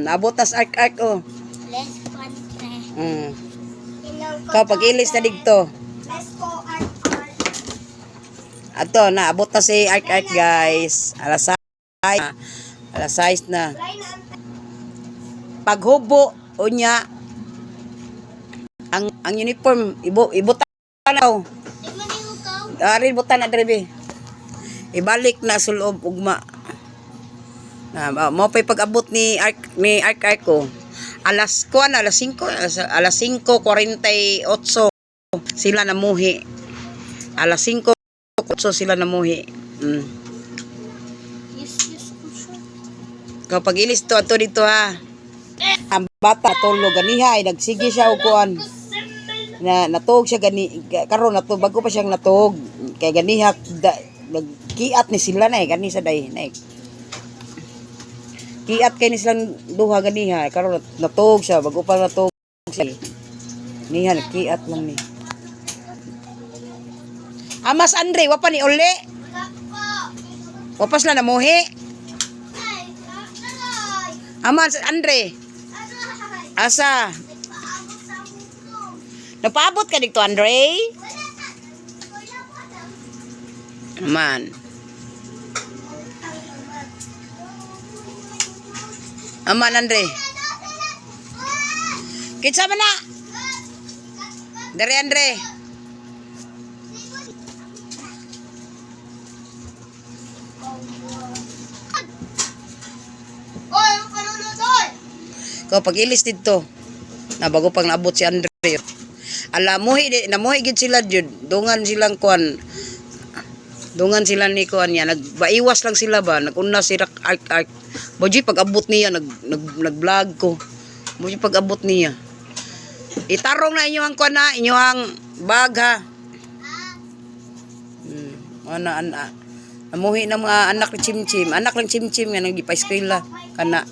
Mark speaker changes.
Speaker 1: Abot tas ark ark oh.
Speaker 2: Let's pante.
Speaker 1: Ikaw pag-ilis na didto.
Speaker 2: Let's go art art.
Speaker 1: Ato na abot na si Ark Ark, guys. Alas 6. Alas 6 na.
Speaker 2: Try na ang
Speaker 1: Paghubo unya ang uniform ibo ibutan na. Oh.
Speaker 2: Di man ikaw.
Speaker 1: Ari butan na diri. Ibalik na sulob ugma. Na mo pay pag-abot ni Ark Ark ko. Alas kuan, alas 5, alas 5:48 sila namuhi. Alas 5:08 sila namuhi.
Speaker 2: Yes, ko siya.
Speaker 1: Kapag ilis to ato dito ha. Ang bata tulog ganiha ay nagsige siya og kuan. Na natuog siya gani karon nato bago pa siyang natuog kay ganiha da, nagkiat ni sila na eh gani sa day na eh. Kiat kay ni silang duha ganiha karon natuog siya bago pa natuog siya. Niha nagkiat lang ni. Amas Andre, wa pa ni uli.
Speaker 2: Wala pa.
Speaker 1: Wa pa sila namuhi.
Speaker 2: Ay, aray.
Speaker 1: Amas Andre,
Speaker 2: Aray.
Speaker 1: asa?
Speaker 2: Nagpaabot sa mundo.
Speaker 1: Napaabot ka dito, Andre?
Speaker 2: Wala na. Wala pa daw.
Speaker 1: Aman. Aman, Andre. Kinsa man na? Dere, Andre.
Speaker 2: Oy, ang panunod, oy!
Speaker 1: Ko pag-ilis dito. Na bago pang naabot si Andre. Ala muhi di namuhi gid sila jud. Dungan silang kuan. Dungan sila ni kuan niya. Nagbaiwas lang sila ba. Naguna si Rak Ark Ark. Boji pag abot niya nag nag nag-vlog ko. Boji pag abot niya. Itarong na inyo ang kuan na, inyo ang bag ha. Ana ana. Namuhi na mga anak ni Chimchim. Anak lang Chimchim nga nang gipa-eskwela kana.